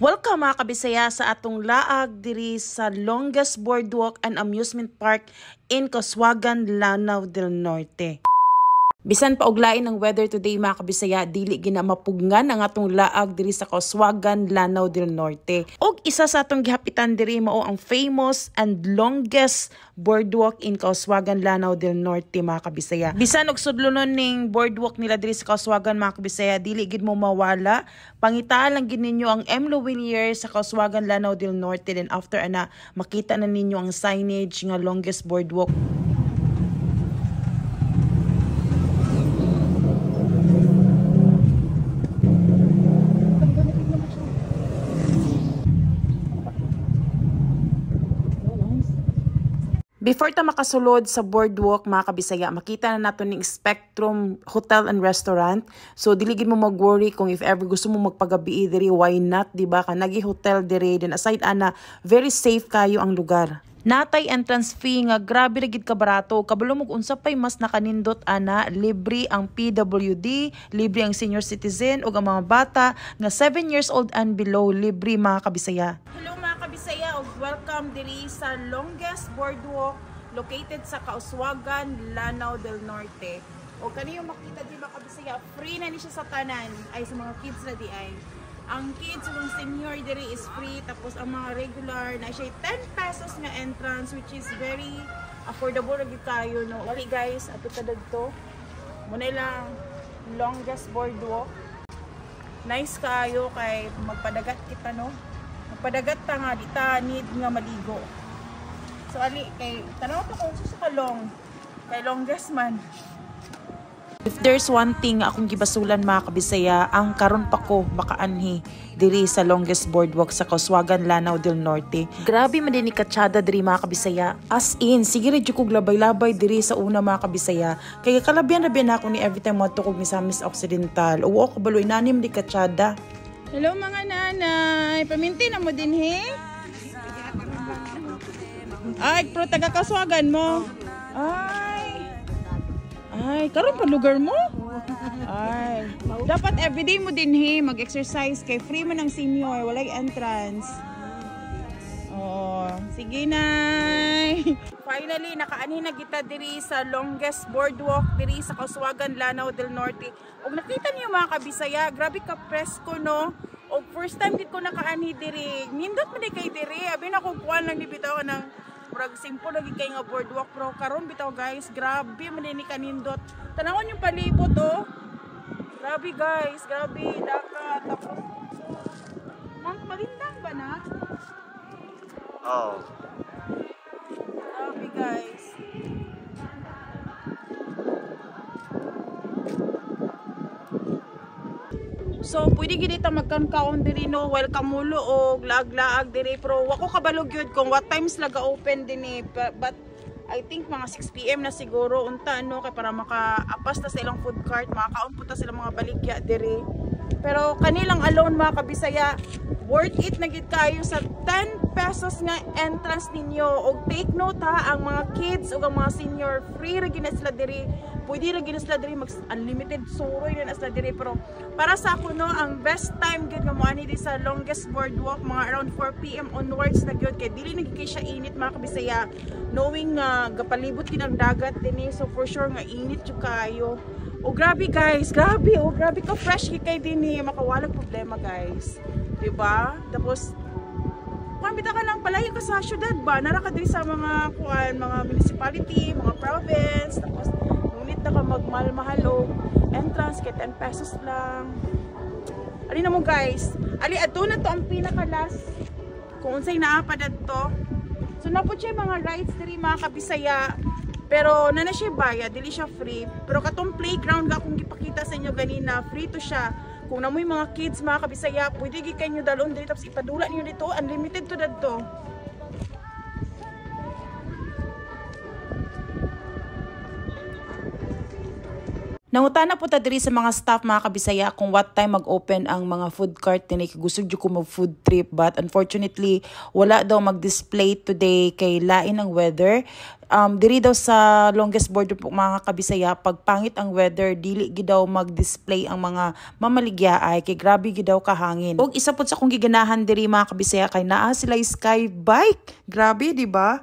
Welcome, mga kabisaya, sa atong laag diri sa longest boardwalk and amusement park in Kauswagan, Lanao del Norte. Bisan pa og lain ang weather today, mga kabisaya, dili gina mapugngan ang atong laag diri sa Kauswagan, Lanao del Norte. Og isa sa atong gihapitan diri mao ang famous and longest boardwalk in Kauswagan, Lanao del Norte, mga kabisaya. Bisan og sudlonon ning boardwalk nila diri sa Kauswagan, mga kabisaya, dili gid mo mawala. Pangitaan lang gid ninyo ang M. Lhuillier sa Kauswagan, Lanao del Norte, then after ana makita na ninyo ang signage nga longest boardwalk. Before ta makasulod sa boardwalk, mga kabisaya, makita na nato ning Spectrum Hotel and Restaurant. So dili gid mo mag-worry kung if ever gusto mo magpagabi diri, why not, di ba? Kanagi hotel diri, then aside ana, very safe kayo ang lugar. Natay entrance fee nga grabe ra gid kabarato. Kabalo mo unsa pay mas nakanindot ana, libre ang PWD, libre ang senior citizen ug ang mga bata nga 7 years old and below libre, mga kabisaya. Hello, mga kabisaya, ug welcome diri sa longest boardwalk located sa Kauswagan, Lanao del Norte. O kaniyo makita di ba, kabisaya, free na ni siya sa tanan ay sa mga kids na di ay. Ang kids ug ang senior diri is free, tapos ang mga regular na siya 10 pesos nga entrance, which is very affordable ra gyud kayo, no. Wali guys, ato ta dadto. Muna lang longest boardwalk. Nice kayo kay magpadagat kita, no. Magpadagat ta nga di ta need nga maligo. So ali kay tanaw ta kung sa kalong kay longest man. If there's one thing akong gibasulan, mga kabisaya, ang karon pa ko makaanhi diri sa longest boardwalk sa Kauswagan, Lanao del Norte. Grabe man din ni katsada diri, mga kabisaya. As in, sige ra jud kog labay-labay diri sa una, mga kabisaya. Kaya kalabian ra biya nako ni every time moadto kog Misamis Occidental. Uwo ko kabalo inanim di katsada. Hello, mga nanay, paminti na mo din he? Ay, pero taga Kauswagan mo. Ay. Ay, karon pa lugar mo? Ay, dapat everyday mo din he mag-exercise kay free man ang senior, walay entrance. Oo, sige nay. Finally, nakaanhi na kita diri sa longest boardwalk diri sa Kauswagan, Lanao del Norte. Ug nakita niyo, mga kabisaya, grabe ka presko, no. Og first time gid ko nakaanhi diri. Nindot man di kay diri. Abi na ko kuan lang ni bitaw ng murag simple lagi kay nga boardwalk, pero karon bitaw guys, grabe man ni kanindot. Tanawon yung palibot, oh. Grabe guys, grabe dagat tapos Mount Malindang ba na? Oh. Grabe guys. So, pwede gid ta magkaon diri, no, while kamulo og laag-laag diri, pero wa ko kabalo gyud kung what times laga open dinhi, but I think mga 6 PM na siguro unta, no, kay para makaapas ta sa ilang food cart, makakaon po ta sila mga baligya diri. Pero kanilang alone, mga kabisaya, worth it na gid kayo sa 10 pesos nga entrance ninyo. Og take note ha, ang mga kids ug ang mga senior free ra gid na sila diri. Pwede ra gid na sila diri mag unlimited suroy na sila diri, pero para sa ako, no, ang best time gyud nga moani di sa longest boardwalk mga around 4 PM onwards na gyud kay dili na gyud kay siya init, mga kabisaya, knowing nga gapalibot din ang dagat dinhi, so for sure nga init jud kayo. Oh, grabe guys, grabe, oh, grabe ka fresh gyud kay dinhi, makawalag problema guys. Diba? Tapos kuan bitaw ka lang palayo ka sa syudad ba, nara ka diri sa mga kuan, mga municipality, mga province, tapos ngunit na ka magmahal-mahal og entrance kay 10 pesos lang. Ali na mo guys. Ali adto na to ang pinaka last kung unsay naa pa dadto. So na po siya mga rides diri, mga kabisaya. Pero na na siya bayad, dili siya free. Pero katong playground nga akong gipakita sa inyo ganina, free to siya. Kung namoy mga kids, mga kabisaya, pwede gid kayo dalon diri tapos ipadula niyo dito, unlimited to dadto. Nangutana po ta diri sa mga staff, mga kabisaya, kung what time mag-open ang mga food cart dinhi kay gusto jud ko mag food trip, but unfortunately wala daw mag-display today kay lain ang weather. Diri daw sa Longest Boardwalk, mga kabisaya, pag pangit ang weather, dili gid daw mag-display ang mga mamaligya ay kay grabe gid daw kahangin. Ug isa pud sa akong giganahan diri, mga kabisaya, kay naa sila sky bike. Grabe, di ba?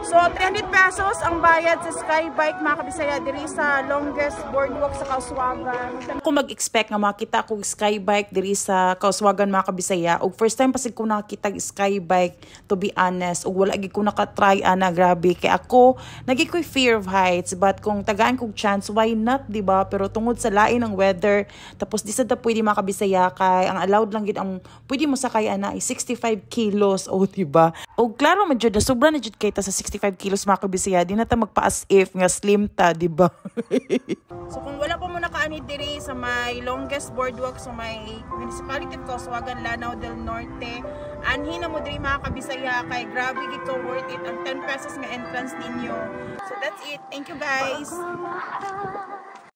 So, 300 pesos ang bayad sa sky bike, mga kabisaya, diri sa Longest Boardwalk sa Kauswagan. Kung mag-expect nga makita ko sky bike diri sa Kauswagan, mga kabisaya, ug first time pasig ko nakakita og sky bike, to be honest, ug wala gid ko naka-try ana. Grabe kay ako, nagi ko'y fear of heights, but kung tagaan kog chance, why not, di ba? Pero tungod sa lain ng weather, tapos di sa ta pwede, mga kabisaya, kay ang allowed lang gid ang pwede mo sakay ana ay 65 kilos, o di ba? Og klaro man jud na sobra na jud kay ta sa 65 kilos, mga kabisaya. Di na ta magpa-as if nga slim ta, di ba? So kung wala pa mo nakaani diri sa may Longest Boardwalk sa may Municipality of Kauswagan, Lanao del Norte, anhi na mo diri, mga kabisaya, kay grabe gid ko worth it ang 10 pesos nga entrance ninyo. So that's it. Thank you, guys. Pagmamahal.